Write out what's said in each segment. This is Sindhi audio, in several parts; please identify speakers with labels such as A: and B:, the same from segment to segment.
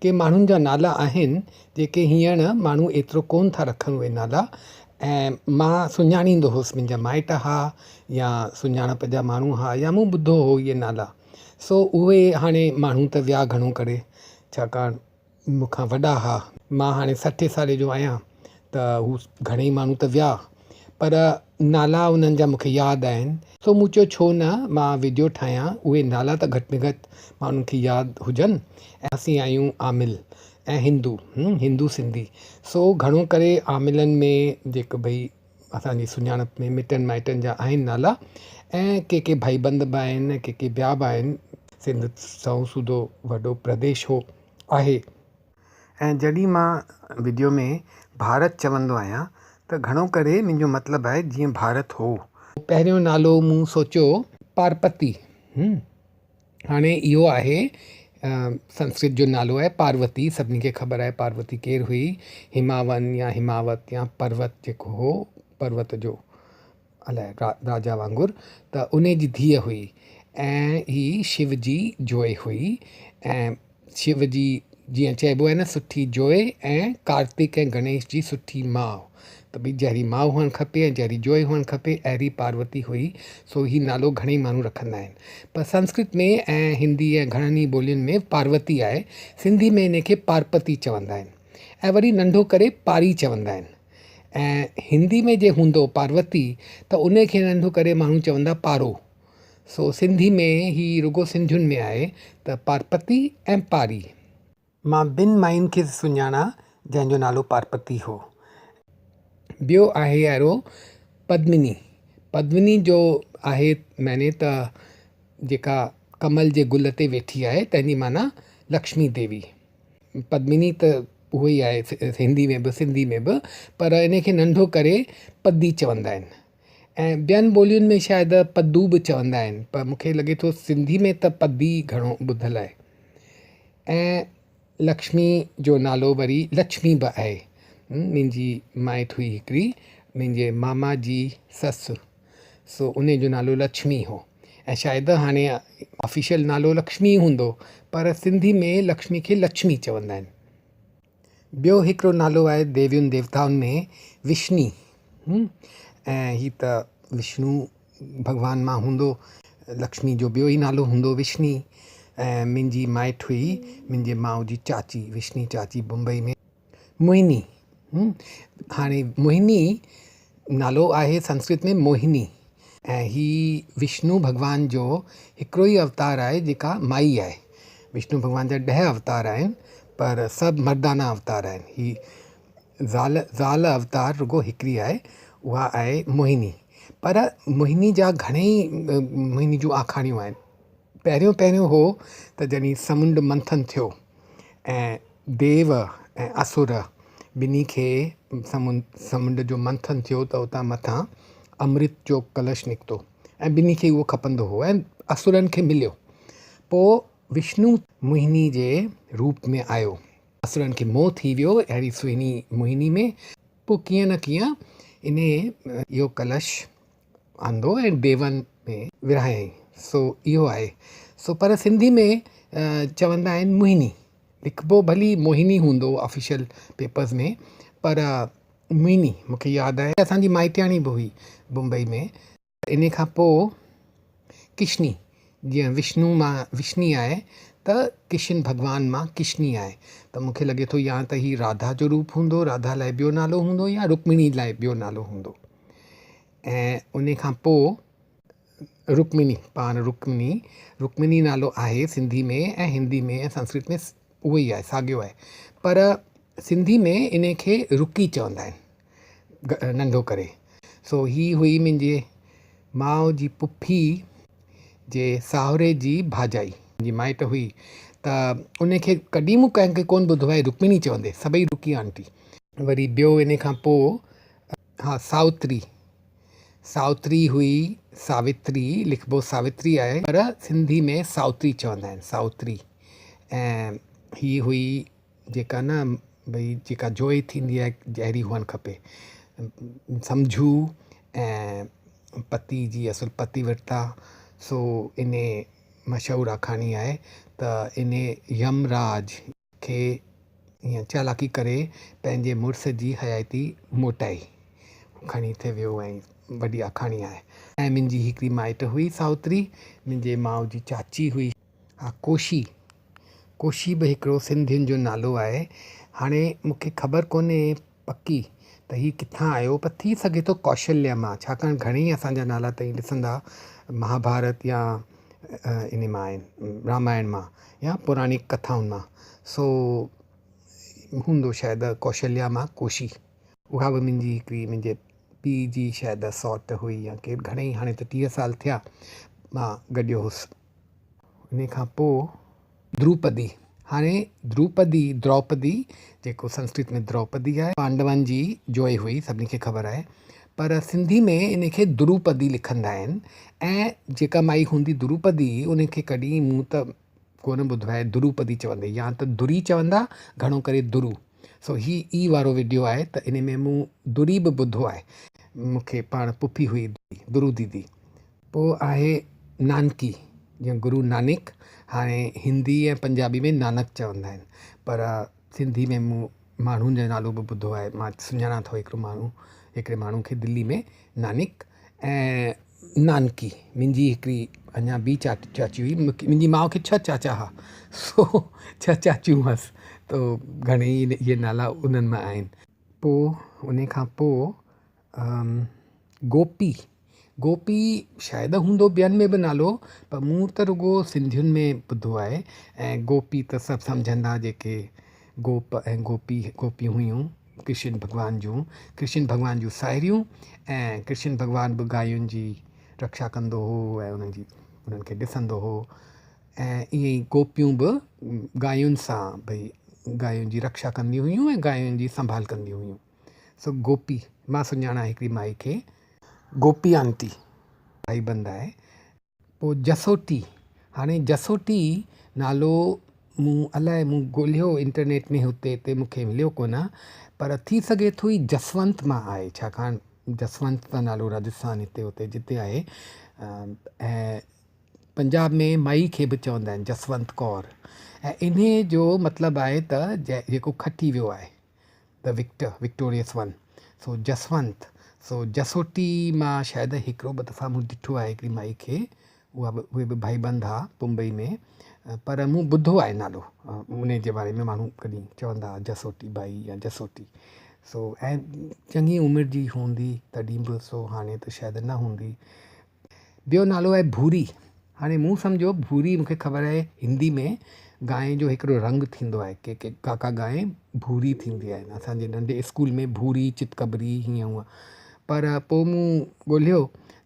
A: ڪي ماڻهن جا نالا آهن جيڪي هينئر ماڻهو ايترو ڪونه ٿا رکن اهي نالا ۽ مان سڃاڻيندو هوس منهنجا مائٽ ها يا سڃاڻپ جا ماڻهو ها يا مون ٻڌو هو اهي نالا سو اهي هاڻي ماڻهو ته ويا گهڻو ڪري ڇاڪاڻ مون کان وڏا ها. مان هاڻي سٺين سالي جو آهيان ته هو گهڻيئي ماڻهو ته ويا پر نالا انهن جا مون کي ياد آهن. سو مون چيو ڇو نه مان وڊيو ٺاهيان اهي نالا ته گهٽ ۾ گهٽ ماڻهن کي ياد هجن. ۽ اسين آهيون عامل ۽ هندو هندو سنڌي سو گهڻو ڪري عاملن ۾ جيڪو ڀئي اسان جي سڃاڻپ ۾ مٽن مائٽن جا آهن نالا ۽ ڪي ڪي ڀائيبند به آهن ڪي ڪي ٻيا به آهن. سنڌ سنئون سڌو وڏو پرديش هو آهي. ۽ جڏهن مان وڊيو ۾ ڀارت چوندو آهيان ته گهڻو ڪري منهنجو مطلب آهي جيئن ڀارت هو. پهريون نالو مون سوچيو پارپتي هاڻي اهو آهي سنسڪرت جو نالو آهي پاروتي سڀني کي خبر آهي پاروتي ڪير هئي هماون يا هماوت يا پروت جيڪو هو پروت جو الائي راجا وانگر ته انهي جي ڌيء هئي ۽ هي شو جي جوء هئي ۽ شو جي جيئن چئبو آهي نه سٺي جوء ۽ ڪارتڪ ۽ گڻيش جي سٺي ماء ته ڀئي جهڙي ماء هئڻ کپي ۽ جهڙي جوء هئڻ کپي اهڙي پاروتي هئي سو هي نالو گهڻئي ماڻهو رکندا آهن پر سنسڪرت ۾ ۽ هندي ۽ گهڻن ئي ٻولين ۾ پاروتي آهي سنڌي ۾ ان کي پارپتي چوندا آهن ۽ وري ننڍو ڪري پاري چوندا آهن ۽ هندي ۾ جي هوندو پاروتي ته ان کي ننڍو ڪري ماڻهو چوندا پارو. سو سنڌي ۾ هي رڳو سنڌين ۾ آهي ته پارپتي ۽ پاري. مان ٻن ماين کي سڃاڻان جنهن جو نالو پارپتي هو. ٻيو آهي اهڙو پدمني. پدمني جو آهي معني ته جيڪا ڪمل جي گل تي ويٺي آهي تنهن جي معنيٰ لڪشمي ديوي. پدمني ته اهو ئي آهي هندي ۾ به سنڌي ۾ به پر ان کي ننڍو ڪري پدي چوندا آهن ۽ ٻين ٻولين ۾ شايد پدو به چوندا آهن پر مون کي لڳي ٿو سنڌي ۾ ته پدي گهڻو ٻڌل آهي ۽ لڪشمي جو نالو وري لڇمي به آهي منهنجي مائٽ هئي هڪڙي منهنجي ماما جي سس سو انهي جو نالو لڇمي هو ۽ شايد هاڻي آفيشل نالو لڪشمي ئي هوندو پر سنڌي ۾ لڪشمي کي لڇمي چوندا آهن. ٻيو هڪڙو نالو آهي ديوين ديوتائن ۾ وشني ۽ هي ته وشنو ڀڳوان مان هوندو لڪشمي جو ٻيو ئي نالو هوندو وشني ۽ منهنجي مائٽ هئي منهنجي ماء جي چاچي وشني چاچي بمبئي ۾ موهني، هاڻي موهني نالو آهي سنسڪرت ۾ موهني ۽ هي وشنو ڀڳوان جو هڪڙو ئي اوتار آهي جيڪا مائي آهي. وشنو ڀڳوان جا ڏهه اوتار آهن پر سڀ مردانا اوتار آهن. هي زال زال اوتار رڳو هڪڙي آهي اها آهي موهني. پر موهني جا گهڻيئي موهني جون آکاڻيون آهن. پهريون پهريون هو ته جڏهن سمنڊ منٿن ٿيو ۽ ديو ۽ اسر ٻنهي کي سمنڊ جو منٿن ٿيو ته اتان مٿان امرت جو ڪلش نڪتو ۽ ٻنهي کي اهو کپندو هو ۽ اسرن کي مليو. پوء وشنو موهني جي روپ ۾ آيو. اسرن کي موهه ٿي ويو اهڙي سهڻي موهني ۾. پوء ڪيئن نه ڪيئن انهي اهو ڪلش آندو ۽ ديون ۾ ورهايائين. سو اهو آهي. سو پر سنڌي ۾ چوندا آهن موهني. لکبو ڀلي موهني هوندو آفيشل پيپرز ۾ پر موهني مون کي ياد آهي. اسان جي مائٽياڻي به هئي بمبئي ۾. انهي کان پوء ڪشني جيئن وشنو مان وشني آهي ته ڪشن ڀڳوان مان ڪشني آهي ته مون کي لڳي ٿو يا ته هي راڌا جو روپ هوندو راڌا لاء ٻيو نالو هوندو يا رڪمڻي لاء ٻيو نالو هوندو. ۽ انهي کان پوء رڪمڻي پاڻ رڪمڻي رڪمڻي نالو آهي سنڌي ۾ ۽ هندي ۾ ۽ سنسڪرت ۾ اهو ئي آهي ساڳيو آهي پر سنڌي ۾ انهي کي رڪي چوندا آهن ننڍو ڪري سو هي هئي منهنجي ماء جي پڦي جي ساهري جي ڀاڄائي جي مائٽ هئي ته انهي کي ڪڏهن مون ڪنهن کي ڪونه ٻڌو آهي رڪمڻي چوندي سڀئي رڪي آنٽي وري ٻيو انهي کان پوء ها ساوتري، ساوتري هئي، ساوتري لکبو ساوتري آهي پر سنڌي ۾ ساوتري چوندا آهن ساوتري ۽ هي هئي جيڪا نه ڀئي جيڪا جوئي ٿيندي آهي جهڙي هئڻ کپي سمجهو ۽ پتي جي اصل پتي ورتا سو انهي مشهور آکاڻي آهي ته انهي يمراج کي ائين چالاڪي ڪري پنهنجي مڙس جي حياتي موٽائي کڻي ٿي ويو ۽ وڏي آکاڻي آهي. ۽ منهنجي هڪڙي مائٽ هئي ساوتري منهنجي ماء جي چاچي هئي. ها ڪوشي، ڪوشي به هڪڙو سنڌين جو نالو آهي. هاڻي مون کي خبر ڪونهي پڪي ته هي ڪٿان آيو پر ٿي سگهي ٿو ڪوشليا مان ڇاڪاڻ گهڻيئي اسان جا نالا تئين ڏسندا مهاڀارت يا انهي مان آهن رامائڻ مان يا پراڻي ڪٿائن مان سو هوندو شايد ڪوشليا مان ڪوشي اها به منهنجي هڪڙي منهنجي پيء جي شايد سئوٽ هئي يا ڪير گهڻيئي هاڻي ته 30 سال ٿيا مان گڏيو هوس. انهي کان پوء دروپدي، هاڻي دروپدي، دروپدي، جيڪو سنسڪرت ۾ دروپدي آهي، پانڊون جي جوئي هئي، سڀني کي خبر آهي، پر سنڌي ۾ ان کي دروپدي لکندا آهن ۽ جيڪا مائي هوندي دروپدي ان کي ڪڏهن مون ته ڪونه ٻڌو آهي دروپدي چوندي، يا ته دري چوندا، گهڻو ڪري درو. سو هي اي وارو وڊيو آهي ته ان ۾ مون دري به ٻڌو آهي. مون کي پاڻ پڦي هئي درو ديدي. پوء آهي نانڪي، جيئن گرو نانڪ، هاڻي هندي ۽ پنجابي ۾ نانڪ چوندا آهن، پر سنڌي ۾ مون ماڻهن جو نالو به ٻڌو آهي، مان سڃاڻان ٿو هڪڙو ماڻهو، هڪڙي ماڻهو کي دلي ۾ نانڪ ۽ نانڪي، منهنجي هڪڙي اڃا ٻي چاچي هئي، منهنجي ماء کي ڇهه چاچا هئا، سو ڇهه چاچيون هئس، ته گهڻيئي اهي نالا انهن مان آهن. پوء انهي کان پوء گوپي، گوپي شايد هوندو ٻين ۾ به نالو پر مون ته رڳو سنڌين ۾ ٻڌو آهي ۽ گوپي ته سڀ سمجهندا جيڪي گوپ ۽ گوپي گوپيون هيون ڪرشن ڀڳوان جون ڪرشن ڀڳوان جون ساهيڙيون ۽ ڪرشن ڀڳوان به گاين جي رڪشا ڪندو هو ۽ انهن جي انهن کي ڏسندو هو ۽ ائين ئي گوپيون به گاين سان ڀئي گاين جي رڪشا ڪنديون هيون ۽ گاين جي سنڀال ڪنديون هيون. سو گوپي، مان سڃاڻان هڪڙي مائي کي. گوپي آنٽي، ڀائيبند آهي. پوء جسوٽي، هاڻي جسوٽي نالو مون الائي مون ڳولهيو انٽرنيٽ ۾ هتي هتي مون کي مليو ڪونه پر ٿي سگهي ٿو هي جسونت مان آهي ڇاڪاڻ جسونت ته نالو راجسٿان هتي هتي جتي آهي ۽ پنجاب ۾ مائي کي به چوندا آهن جسونت ڪور ۽ انهي جو مطلب آهي ته جيڪو کٽي ويو آهي. The Victor, Victorious One، سو جسونت، سو جسوٽي مان شايد هڪڙو ٻه دفعا مون ڏٺو آهي هڪڙي مائي کي، اها به اهي به ڀائيبند ها بمبئي ۾ پر مون ٻڌو آهي نالو انهي جي باري ۾ ماڻهو ڪڏهن چوندا ها جسوٽي ڀائي يا جسوٽي سو ۽ چڱي عمر جي هوندي تڏهن به سو هاڻي ته شايد نه هوندي. ٻيو نالو آهي ڀوري. هاڻي مون سمجهيو ڀوري مون کي خبر آهي هندي ۾ گانء جو هڪڙو رنگ ٿيندو آهي ڪي ڪي ڪا ڪا گانء ڀوري ٿيندي آهي اسان جي ننڍي اسڪول ۾ ڀوري چتڪبري هيئن هونئن پر پوء مون ڳولهيو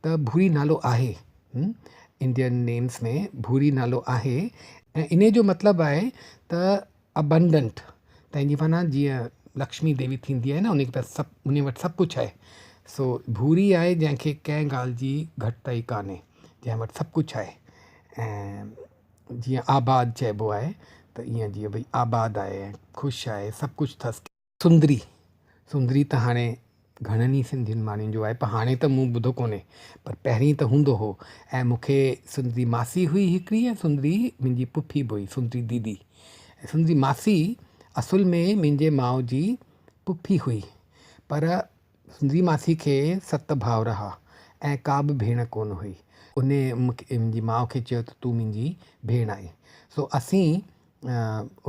A: ته ڀوري نالو آهي انڊين نيمس ۾ ڀوري نالو آهي ۽ انهي جو مطلب آهي ته Abundant تنهن جي معنيٰ جيئن لڪشمي ديوي ٿيندي آهي نه ان کي سڀ ان وٽ سڀ ڪجهه آهي سو ڀوري آهي جنهن کي ڪنهن ڳالهه جي گهٽتائي ڪانهي جنهن وٽ سڀ ڪجهه آهي ۽ جيئن آباد چئبو آهي ته ائين جيئن ڀئي آباد آهي خوش آهي سڀ ڪجهه اٿس. سندري، سندري ته هاڻي گهڻن ئي سنڌين ماڻهن جو آهي پر هاڻي ته مون ٻڌو ڪونهي پر پهرين ته هوندو هو ۽ مون کي سندري ماسي هئي هڪڙي ۽ سندري منهنجي پڦي به هئي سندري ديدي ۽ سندري ماسي اصل ۾ منهنجي ماء جي پڦي هئي پر سندري ماسي کي ست ڀائر ها ۽ ڪا به ڀيڻ ڪونه هئي انهي منهنجي ماء کي چيو ته تون منهنجي ڀيڻ آهين سو اسين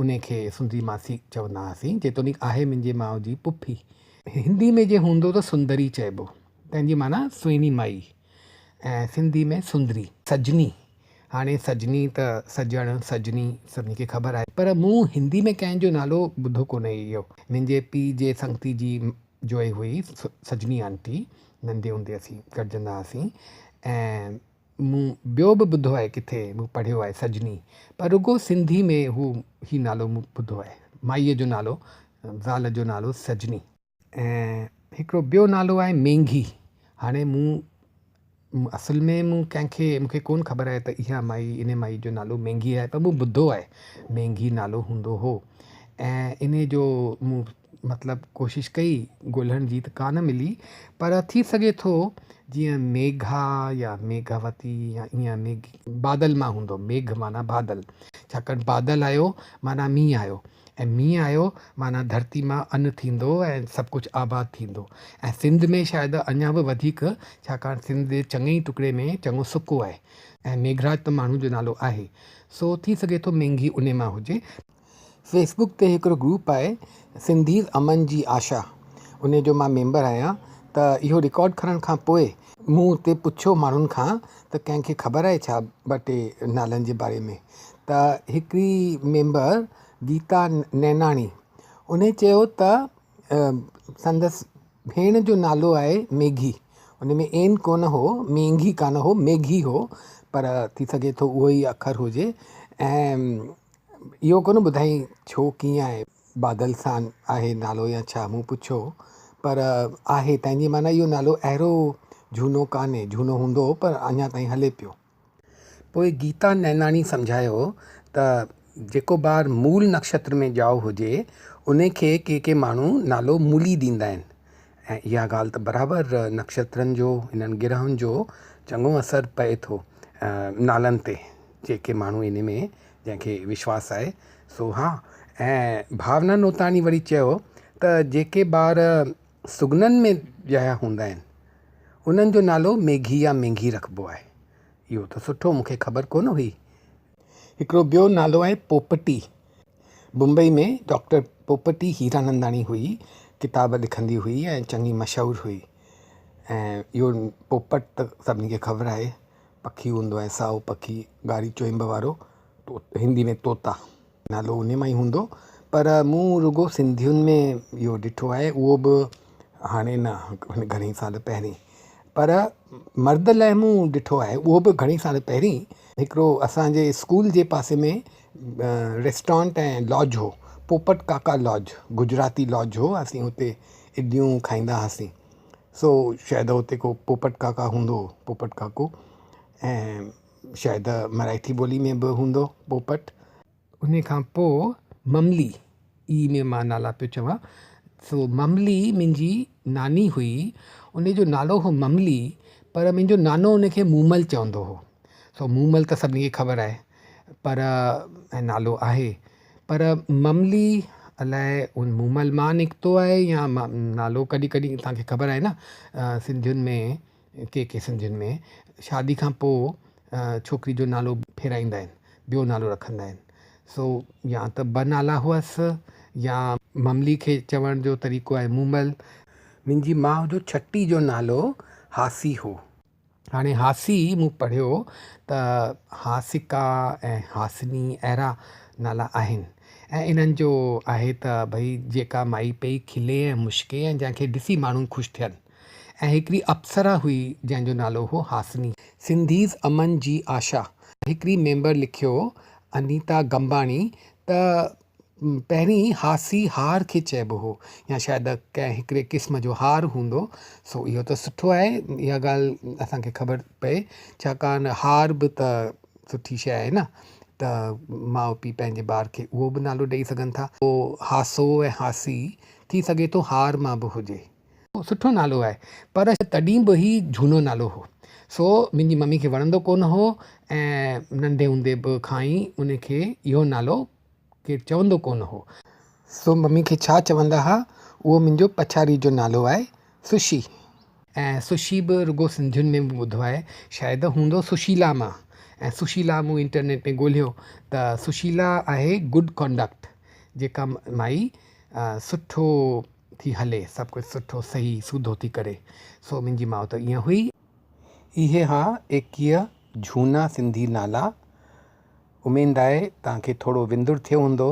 A: انهي کي سندري ماسي چوندا هئاسين، جيتوڻيڪ آهي منهنجي ماء جي پڦي. هندي ۾ جي هوندو ته سندري چئبو، تنهن جي معنيٰ سهڻي مائي ۽ سنڌي ۾ سندري. سجني، هاڻي سجني ته سڄڻ، سجني سڀني کي خبر آهي، پر مون هندي ۾ ڪنهن جو نالو ٻڌو ڪونهي اهو. منهنجي پيء جي سنگتي جي جوئي هئي سجني آنٽي، ننڍي هوندي اسين گڏجندا هئاسين ۽ مون ٻيو به ٻڌو آهي ڪٿي مون پڙهيو آهي سجني پر رڳو سنڌي ۾ هو هي نالو مون ٻڌو آهي مائيء جو نالو زال جو نالو سجني. ۽ هڪڙو ٻيو نالو آهي مينگهي هاڻي مون اصل ۾ مون ڪنهن کي مون کي ڪونه خبر آهي ته اها مائي انهي مائي جو نالو مينگهي آهي پر مون ٻڌو آهي مينگهي نالو هوندو هو ۽ انهي جو مون مطلب ڪوشش ڪئي ڳولهڻ جي ته ڪانه ملي پر ٿي سگهي ٿو جيئن ميگها يا ميگهاوتي يا ائين ميگهي بادل مان هوندو ميگهه معنيٰ بادل ڇاڪاڻ بادل آيو معنيٰ مينهن آيو ۽ مينهن آيو معنيٰ ڌرتي مان ان ٿيندو ۽ سڀ ڪجهه آباد ٿيندو ۽ سنڌ ۾ شايد اڃا به وڌيڪ ڇاڪاڻ سنڌ جي چڱي ئي ٽڪڙي ۾ چڱو سڪو آهي ۽ ميگهراج ته ماڻهو جو نالو آهي سو ٿي سگهي ٿو مينگهي انهي مان هجي. فيس بڪ تي هڪڙو گروپ آهي سنڌيز امن جي آشا انهي جو مان ميمبر آهيان ته اهو رڪارڊ ڪرڻ کان پوء مون اتي پڇيو ماڻهن کان ته ڪنهن کي خبر آهي ڇا ٻه ٽي نالن جي باري ۾ ته هڪڙي ميمبر گيتا نيناڻي انهي چيو ته سندس ڀيڻ جو نالو آهي ميگهي ان ۾ اين ڪونه هو مينگهي ڪانه هو ميگهي هو پر ٿي سگهي ٿو اهو ئي اکر هجي ۽ اهو ڪونه ٻڌائين ڇو ڪيئن آهي بادل سان آهي نالو يا ڇا مون پڇيو پر آهي تنهن جي معنيٰ اهو نالو اهڙو جهونو ڪانهي جهونو هوندو پر اڃا تائين هلي پيو. پوء گيتا نيناڻي سمجهايو ته جيڪو ٻار مول نڪشتر ۾ ڄائو هجي ان کي ڪي ڪي ماڻهو نالو مولي ڏيندا آهن ۽ اها ڳالهه ته برابر نڪشترن جو انهن گرهن جو چڱو اثر پئي ٿو نالن تي جيڪي ماڻهو ان ۾ جنهن کي وشواس آهي سو ها ۽ ڀاونا نوتاڻي وري چيو ته جيڪي ٻار سگنن ۾ ڄايا هوندا آهن انهن جو نالو ميگهي يا مينگهي رکبو آهي اهو ته سٺو مون کي خبر ڪونه هئي. هڪڙو ٻيو نالو آهي پوپٽي بمبئي ۾ ڊاڪٽر پوپٽي هيراننداڻي هئي، ڪتاب لکندي هئي ۽ چڱي مشهور هئي ۽ اهو پوپٽ ته سڀني کي خبر آهي پکي هوندو آهي سائو پکي ڳاڙهي چهنب وارو هندي ۾ طوطا نالو انهي مان ئي هوندو پر مون رڳو سنڌين ۾ اهو ڏٺو آهي اهو به هاڻي نه گهڻي سال پهرين پر مرد لاء مون ڏٺو آهي اهو به گهڻي سال پهرين هڪڙو اسان جي اسڪول جي پاسي ۾ ريسٽورنٽ ۽ لاج هو پوپٽ ڪاڪا لاج گجراتي لاج هو اسين اتي اڊليون کائيندا هئاسين سو شايد اتي ڪو پوپٽ ڪاڪا هوندو هو پوپٽ ڪاڪو ۽ شايد مراٺي ٻولي ۾ به هوندو پوپٽ. ان کان پوء مملي اي ۾ مان نالا پيو چوان سو مملي منهنجي ناني هئي ان جو نالو هو مملي پر منهنجو نانو ان کي مومل چوندو هو سو مومل ته سڀني کي خبر آهي پر ۽ نالو آهي پر مملي الائي ان مومل مان نڪتو آهي يا نالو ڪڏهن ڪڏهن توهان کي خبر آهي نه سنڌين ۾ ڪي ڪي سنڌين ۾ شادي کان پوء ڇوڪري جو نالو ڦيرائيندا آهن ٻيو نالو رکندا آهن سو يا ته ٻه نالا هئس يا مملي کي چوڻ جو طريقو آهي مومل. منهنجي ماء جو ڇٽي جو نالو هاسي هو. هاڻي هاسي مون پڙهيو ته هاسڪا ۽ هاسني اهڙا نالا آهن ۽ انهن جو آهي ته ڀئي جيڪا مائي پئي کلي ۽ مشڪي ۽ جنهن کي ڏسي ماڻهو خوش ٿين ۽ هڪڙي اپسرا هئي جنهن جو نالو هو هاسني. سنڌيز امن جي آشا هڪڙي ميمبر لکيو انيتا گمباڻي ته پهرين هاسي هار کي چئبو هو يا شايد ڪنهن هڪڙي قسم جو هار هوندو سو اهو ته سٺو آهي اها ڳالهه اسان کي خبر پئي ڇاڪاڻ هار به ته سٺي شيء آهي نه ته ماء پيء پنهنجي ٻار کي اهو به نالو ڏئي سگهن ٿا. پوء هاسو ۽ هاسي ٿي سگهي ٿو هار مان به هجي. سٺو نالو آهي پر تڏهن به هي جهونو نالو هو سو منهنجي ممي کي وڻندو ڪونه هو ۽ ننڍي هوندي به کان ئي ان کي اهو نالو ڪير چوندو ڪونه هو. سو ممي کي ڇا چوندا ها اهو منهنجو پڇاڙي جو نالو آهي سشي. ۽ سشي به رڳو سنڌين ۾ مون ٻڌو آهي شايد هوندو سشيلا مان ۽ سشيلا مون انٽرنيٽ ۾ ڳولهيو ته سشيلا آهي گڊ ڪنڊڪٽ جيڪا مائي سٺو ٿي هلي سڀ ڪجهه سٺو صحيح سوڌو ٿي ڪري سو منهنجي ماء ته ائين هئي. اهي ها 21 جهونا سنڌي نالا اميد آهي توهان کي ٿورو وندر ٿيو هوندو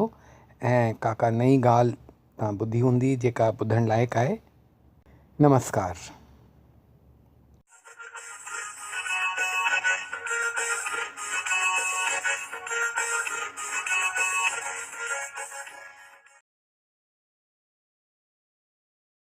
A: ۽ ڪا ڪا نئين ڳالهه توهان ٻڌي هوندي جيڪا ٻڌڻ لائق آهي. نمسڪار.